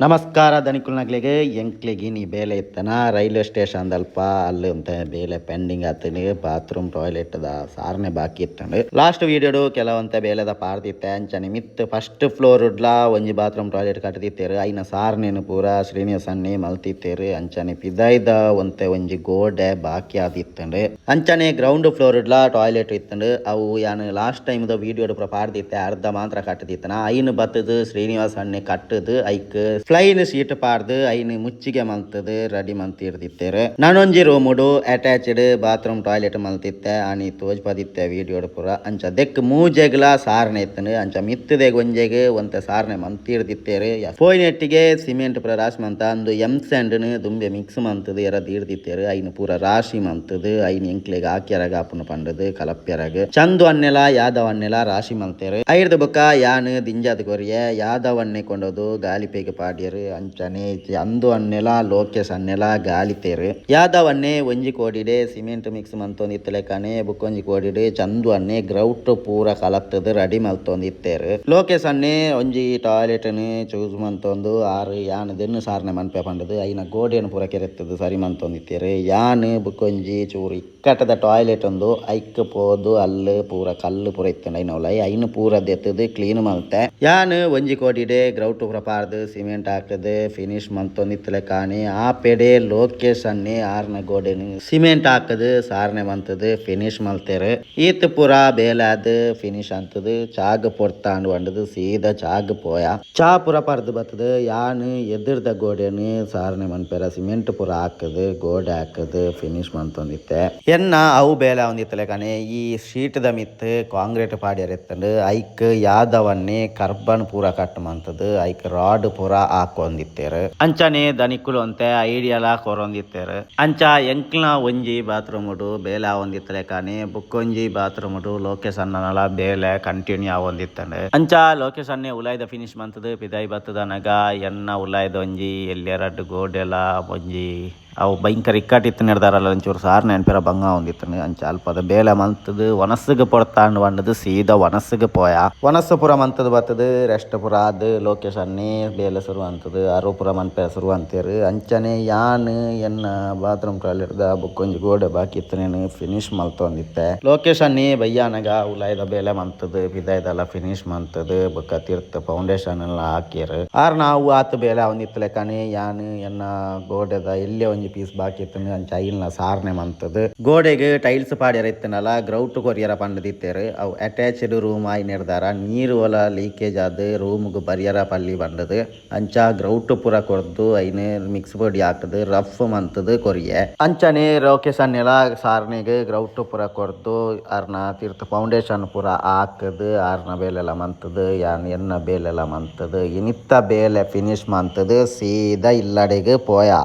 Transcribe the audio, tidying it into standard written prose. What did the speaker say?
ನಮಸ್ಕಾರ ದನಿಕುಲ್ನಕ್ಲೆಗ್ ಎಂಕ್ಲೆಗ್ ಇನಿ ಬೇಲೆ ಇತ್ತನ ರೈಲ್ವೆ ಸ್ಟೇಷನ್ ದಲ್ಪ ಅಲ್ಲು ಒಂತೆ ಬೇಲೆ ಪೆಂಡಿಂಗ್ ಆತುಂಡು. ಬಾತ್ರೂಮ್ ಟಾಯ್ಲೆಟ್ ದ ಸಾರ್ನೆ ಬಾಕಿ ಇತ್ತುಂಡು. ಲಾಸ್ಟ್ ವಿಡಿಯೋಡು ಕೆಲವೊಂತೆ ಬೇಲೆದ ಪಾಡ್ದಿತ್ತೆ. ಅಂಚನೆ ಮಿತ್ತ್ ಫಸ್ಟ್ ಫ್ಲೋರ್ ಡ್ಲಾ ಒಂಜಿ ಬಾತ್ರೂಮ್ ಟಾಯ್ಲೆಟ್ ಕಟ್ದಿತ್ತೆರ್. ಐನ ಸಾರ್ನೆನ್ ಪೂರ ಶ್ರೀನಿವಾಸ್ ಅಣ್ಣೆ ಮಲ್ತಿತ್ತೆರ್. ಅಂಚನೆ ಪಿದಾಯ್ದ ಒಂತೆ ಒಂಜಿ ಗೋಡೆ ಬಾಕಿ ಆದಿತ್ತುಂಡು. ಅಂಚನೆ ಗ್ರೌಂಡ್ ಫ್ಲೋರ್ ಡ್ಲಾ ಟಾಯ್ಲೆಟ್ ಇತ್ತುಂಡು. ಅವು ಯಾನ್ ಲಾಸ್ಟ್ ಟೈಮ್ ದ ವಿಡಿಯೋಡು ಪೂರ ಪಾಡ್ದಿತ್ತೆ. ಅರ್ಧ ಮಾತ್ರ ಕಟ್ದಿತ್ತನ ಐನ್ ಬತ್ತುದು ಶ್ರೀನಿವಾಸ್ ಅಣ್ಣೆ ಕಟ್ಟುದು ಐಕ್ ಫ್ಲೈನ್ ಶೀಟ್ ಪಾಡ್ದು ಐನ್ ಮುಚ್ಚಿಗೆ ಮಲ್ತುದು ರೆಡಿ ಮಲ್ತಿರ್ದಿತ್ತೆರ್. ನನೊಂಜಿ ರೂಮುಡು ಅಟ್ಯಾಚ್ಡ್ ಬಾತ್ರೂಮ್ ಟಾಯ್ಲೆಟ್ ಮಲ್ತಿತ್ತೆ. ಆನಿ ತೋಜ್ಪದಿತ್ತೆ ವಿಡಿಯೋಡು ಪೂರ. ಅಂಚ ದೆಕ್ ಮೂಜೆಗ್ಲ ಸಾರ್ನೆ ಇತ್ತುಂಡು. ಅಂಚ ಮಿತ್ತುದೆಗ್ ಒಂಜೆಗ್ ಒಂತೆ ಸಾರ್ನೆ ಮಲ್ತಿರ್ದಿತ್ತೆರ್. ಪೋಯಿನೆಟ್ಟಿಗೆ ಸಿಮೆಂಟ್ ಪೂರ ರಾಶಿ ಮಂತ ಅಂದು ಎಂ ಸ್ಯಾಂಡ್ ನು ದುಂಬೆ ಮಿಕ್ಸ್ ಮಲ್ತುದು ಎರ ದೀಡ್ದಿತ್ತೆರ್. ಐನ್ ಪೂರ ರಾಶಿ ಮಲ್ತುದು ಐನ್ ಎಂಕ್ಲೆಗ್ ಆಕ್ಯರಗ ಆಪುನು ಪಂಡುದು ಕಲಪ್ಯರಗ್ ಚಂದು ಅಣ್ಣೆಲ ಯಾದವ್ ಅಣ್ಣೆಲ ರಾಶಿ ಮಲ್ತೆರ್. ಐರ್ದ್ ಬೊಕ್ಕ ಯಾನ್ ದಿಂಜಾದ್ ಕೊರಿಯೆ. ಯಾದವ್ ಅಣ್ಣೆ ಕೊಂಡೋದು ಗಾಲಿಪೆಗ್ ಪಾಡ್ಯೆರ್. ಅಂಚನೆ ಅಂದು ಅಣ್ಣೆಲ ಲೋಕೇಶ್ ಅಣ್ಣೆಲ ಗಾಲಿತೆರ್. ಯಾದವ್ ಅಣ್ಣೆ ಒಂಜಿ ಕೋಡಿಡೆ ಸಿಮೆಂಟ್ ಮಿಕ್ಸ್ ಮಲ್ತೊಂದಿತ್ತಲೆಕನೆ ಬೊಕ್ಕೊಂಜಿ ಕೋಡಿಡ್ ಚಂದು ಅಣ್ಣೆ ಗ್ರೌಟ್ ಪೂರ ಕಲತ್ತುದು ರೆಡಿ ಮಲ್ತೊಂದಿತ್ತೆರ್. ಲೋಕೇಶ್ ಅಣ್ಣೆ ಒಂಜಿ ಟಾಯ್ಲೆಟ್ ನು ಚೂಸ್ ಮಲ್ತೊಂದು ಆರ್ ಯಾನ್ ದೆನ್ನು ಸಾರ್ನೆ ಮನ್ಪೆ ಪಂಡುದು ಐನ ಗೋಡೆನ್ ಪೂರ ಕೆರೆತ್ತುದು ಸರಿ ಮಲ್ತೊಂದಿತ್ತೆರ್. ಯಾನ್ ಬೊಕ್ಕೊಂಜಿ ಚೂರು ಇಕ್ಕಟ್ಟದ ಟಾಯ್ಲೆಟ್ ಉಂದು ಐಕ್ ಪೋದು ಅಲ್ಲು ಪೂರ ಕಲ್ಲು ಪೂರ ಇತ್ತುಂಡು ಐನ ಉಲಾಯಿ ಐನ್ ಪೂರ ದೆತ್ತುದು ಕ್ಲೀನ್ ಮಲ್ತೆ. ಯಾನ್ ಒಂಜಿ ಕೋಡಿಡೆ ಗ್ರೌಟ್ ಪೂರ ಪಾಡ್ದು ಸಿಮೆಂಟ್ ಹಾಕುದು ಫಿನಿಶ್ ಮಲ್ತೊಂದಿತ್ತಲೆಕಾನೆ ಆ ಪೆಡೆ ಲೋಕೇಶ್ ಅಣ್ಣೆ ಆರ್ನ ಗೋಡೆನ್ ಸಿಮೆಂಟ್ ಹಾಕುದು ಸಾರ್ನೆ ಮಂತುದು ಫಿನಿಶ್ ಮಲ್ತೆರ್. ಈತ್ ಪೂರ ಬೇಲೆ ಆದ್ ಫಿನಿಶ್ ಅಂತುದು ಚಾಗ್ ಪೊರ್ತಾಂಡ್ ಪಂಡುದು ಸೀದಾ ಚಾಗ್ ಪೋಯ. ಚಾ ಪೂರ ಪರ್ದು ಬತ್ತುದು ಯಾನ್ ಎದುರ್ದ ಗೋಡೆನ್ ಸಾರ್ನೆ ಮನ್ಪೆರ ಸಿಮೆಂಟ್ ಪೂರ ಹಾಕುದು ಗೋಡೆ ಹಾಕುದು ಫಿನಿಶ್ ಮಲ್ತೊಂದಿತ್ತೆ. ಎನ್ನ ಅವು ಬೇಲೆ ಆವೊಂದಿತ್ತಲೆಕನೆ ಈ ಶೀಟ್ ದ ಮಿತ್ತ್ ಕಾಂಕ್ರೀಟ್ ಪಾಡ್ಯೆರೆ ಇತ್ತುಂಡು. ಐಕ್ ಯಾದವನ್ನೇ ಕರ್ಬನ್ ಪೂರ ಕಟ್ ಮಂತುದು ಐಕ್ ರಾಡ್ ಪೂರ ಹಾಕೊಂದಿತ್ತೆರ್. ಅಂಚನೆ ದನಿಕುಲು ಒಂತೆ ಐಡಿಯಾಲ ಕೊರೊಂದಿತ್ತೆರ್. ಅಂಚ ಎಂಕ್ಲ ಒಂಜಿ ಬಾತ್ರೂಮ್ ಡು ಬೇಲೆ ಆವೊಂದಿತ್ತಲೆಕನೆ ಬೊಕ್ಕೊಂಜಿ ಬಾತ್ರೂಮ್ ಡು ಲೋಕೇಶ್ ಅಣ್ಣನಲ ಬೇಲೆ ಕಂಟಿನ್ಯೂ ಆವೊಂದಿತ್ತುಂಡು. ಅಂಚ ಲೋಕೇಶ್ ಅಣ್ಣೆ ಉಲಾಯ್ದ ಫಿನಿಶ್ ಮಂತುದು ಪಿದಾಯಿ ಬತ್ತುದನಗ ಎನ್ನ ಉಲಾಯ್ದ ಒಂಜಿ ಎಲ್ಯ ರಡ್ಡ್ ಗೋಡೆಲ ಒಂಜಿ ಅವು ಭಯಂಕರ ಇಕ್ಕಟ್ ಇತ್ತಿನೆಡ್ದಾರಲ ಒಂಚೂರು ಸಾರ್ನೆ ಅನ್ಪೆರ ಬಂಗ ಆವೊಂದಿತ್ತುಂಡು. ಅಂಚ ಅಲ್ಪದ ಬೇಲೆ ಮಂತುದು ವನಸ್ಸುಗ್ ಪೊರ್ತಾಂಡ್ ಪಂಡುದು ಸೀದಾ ವನಸ್ಸುಗ್ ಪೋಯ. ವನಸ್ಸು ಪೂರ ಮಂತುದು ಬತ್ತುದು ರೆಸ್ಟ್ ಪೂರ ಆದ್ ಲೋಕೇಶ್ ಅಣ್ಣೆ ಬೇಲೆ ಸುರು ಅಂತುದು ಅರು ಪೂರ ಮನ್ಪೆರೆ ಸುರು ಅಂತೆರ್. ಅಂಚನೆ ಯಾನ್ ಎನ್ನ ಬಾತ್ರೂಮ್ ಟಾಯ್ಲೆಟ್ ದ ಬೊಕ್ಕೊಂಜಿ ಗೋಡೆ ಬಾಕಿ ಇತ್ತಿನೆನ್ ಫಿನಿಶ್ ಮಲ್ತೊಂದಿತ್ತೆ. ಲೋಕೇಶ್ ಅಣ್ಣೆ ಬಯ್ಯಾನಗ ಉಲಾಯ್ದ ಬೇಲೆ ಮಂತುದು ಪಿದಾಯ್ದಲ ಫಿನಿಶ್ ಮಂತುದು ಬೊಕ್ಕ ತಿರ್ತ್ ಫೌಂಡೇಶನ್ ಲ ಹಾಕ್ಯೆರ್. ಆರ್ನ ಅವು ಆತ್ ಬೇಲೆ ಆವೊಂದಿತ್ತಲೆಕನೆ ಯಾನ್ ಎನ್ನ ಗೋಡೆದ ಎಲ್ಯ ಒಂಜಿ ಪೀಸ್ ಬಾಕಿ ಇತ್ತುಂಡು. ಅಂಚ ಐನ್ಲ ಸಾರ್ನೆ ಮಂತುದು ಗೋಡೆಗ್ ಟೈಲ್ಸ್ ಪಾಡ್ಯೆರೆ ಇತ್ತುಂಡಲ ಗ್ರೌಟ್ ಕೊರಿಯರ ಪಂಡುದಿತ್ತೆರ್. ಅವು ಅಟ್ಯಾಚ್ಡ್ ರೂಮ್ ಆಯಿನೆಡ್ದಾರ ನೀರ್ ಒಲ ಲೀಕೇಜ್ ಆದ್ ರೂಮ್ ಗು ಬರಿಯರ ಪಲ್ಲಿ ಪಂಡುದು ಅಂಚ ಗ್ರೌಟ್ ಪೂರ ಕೊರ್ದು ಐನ್ ಮಿಕ್ಸ್ ಪೊಡಿ ಹಾಕುದು ರಫ್ ಮಂತುದು ಕೊರಿಯೆ. ಅಂಚನೆ ಲೋಕೇಶ್ ಅಣ್ಣೆಲ ಸಾರ್ನೆಗ್ ಗ್ರೌಟ್ ಪೂರ ಕೊರ್ದು ಆರ್ನ ತಿರ್ತ್ ಫೌಂಡೇಶನ್ ಪೂರ ಹಾಕುದು ಆರ್ನ ಬೇಲೆಲ ಮಂತುದು ಯಾನ್ ಎನ್ನ ಬೇಲೆಲ ಮಂತುದು ಇನಿತ್ತ ಬೇಲೆ ಫಿನಿಶ್ ಮಂತುದು ಸೀದಾ ಇಲ್ಲಡೆಗ್ ಪೋಯ.